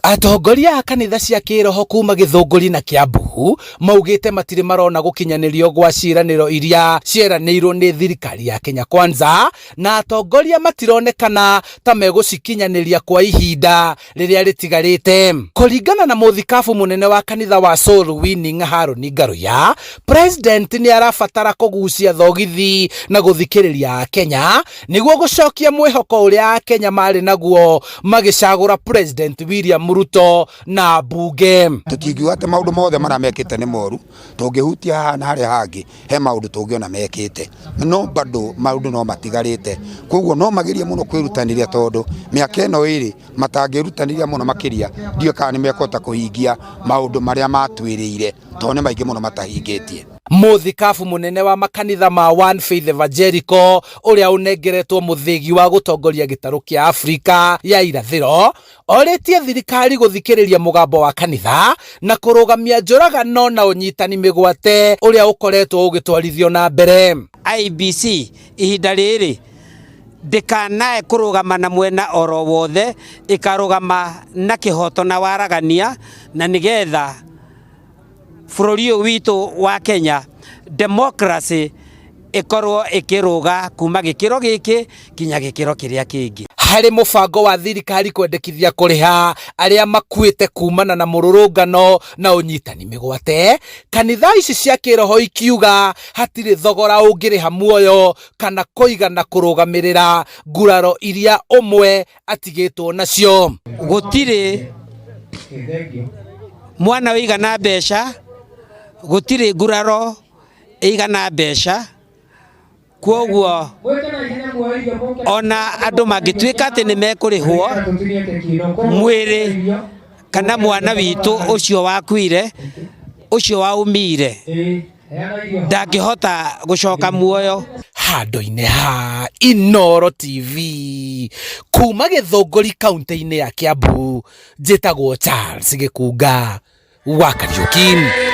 Atongoria a kanitha cia kĩroho kuma Gĩthũngũri na Kĩambu maugĩte matirĩ marona gũkinyanĩrio gwa ciĩranĩro iria cieranĩirwo nĩ thirikari ya Kenya Kwanza, na atongoria matironekana ta megũcikinyanĩria kwa ihinda rĩrĩa rĩtigarĩte. Kũringana na mũthikabu mũnene wa kanitha wa Soul Winning Harũni Ngaruya, President nĩ arabatara kũgucia thogithi na gũthikĩrĩria Akenya nĩguo gũcokia mwĩhoko ũrĩa Akenya marĩ naguo magĩcagũra President William Ruto na mbunge. Tũtingiuga atĩ maũndũ mothe marĩa mekĩte nĩ moru, tũngĩhutia haha na harĩa hangĩ he maũndũ tũngĩona mekĩte, no bado maũndũ no matigarĩte, koguo no magerie mũno kwĩrutanĩria tondũ mĩaka ĩno ĩrĩ matangĩrutanĩria mũno makĩria ndiũĩ kana nĩ mekũhota kũhingia maũndũ marĩa matwĩrĩire tondũ nĩ maingĩ mũno matahingĩtie. Mũthikabu mũnene wa makanitha ma One Faith Evangelical ũrĩa ũnengeretwo mũthĩgi wa gũtongoria gĩtarũ kĩa Afrika ya irathĩro orĩtie thirikari gũthikĩrĩria mũgambo wa kanitha na kũrũgamia njũragano na ũnyitani mĩgwate ũrĩa ũkoretwo ũgĩtwarithio na mbere. IEBC ihinda rĩrĩ ndĩkanae kũrũgama na mwena oro wothe, ĩkarũgama na kĩhoto na waragania, na nĩgetha bũrũri ũyũ witũ wa Kenya democracy ĩkorwo ĩkĩrũga kuma gĩkĩro gĩkĩ kinya gĩkĩro kĩrĩa kĩngĩ. Harĩ mũbango wa thirikari kwendekithia kũrĩha arĩa makuĩte kumana na mũrũrũngano na ũnyitani mĩgwate, kanitha ici cia kĩroho ikiuga hatirĩ thogora ũngĩrĩha muoyo kana kũigana kũrũgamĩrĩra nguraro iria ũmwe atigĩtwo nacio. Gũtirĩ mwana ũigana mbeca, gũtirĩ nguraro ĩigana mbeca, kwoguo ona andũ mangĩtuĩka atĩ nĩ mekũrĩhwo mwĩrĩ kana mwana witũ ũcio wakuire, ũcio waumire ndangĩhota gũcoka muoyo. Handũ-inĩ ha Inooro TV kuma Gĩthũngũri kaũntĩ-inĩ ya Kiambu, njĩtagwo Charles Gĩkunga wa Kariũki.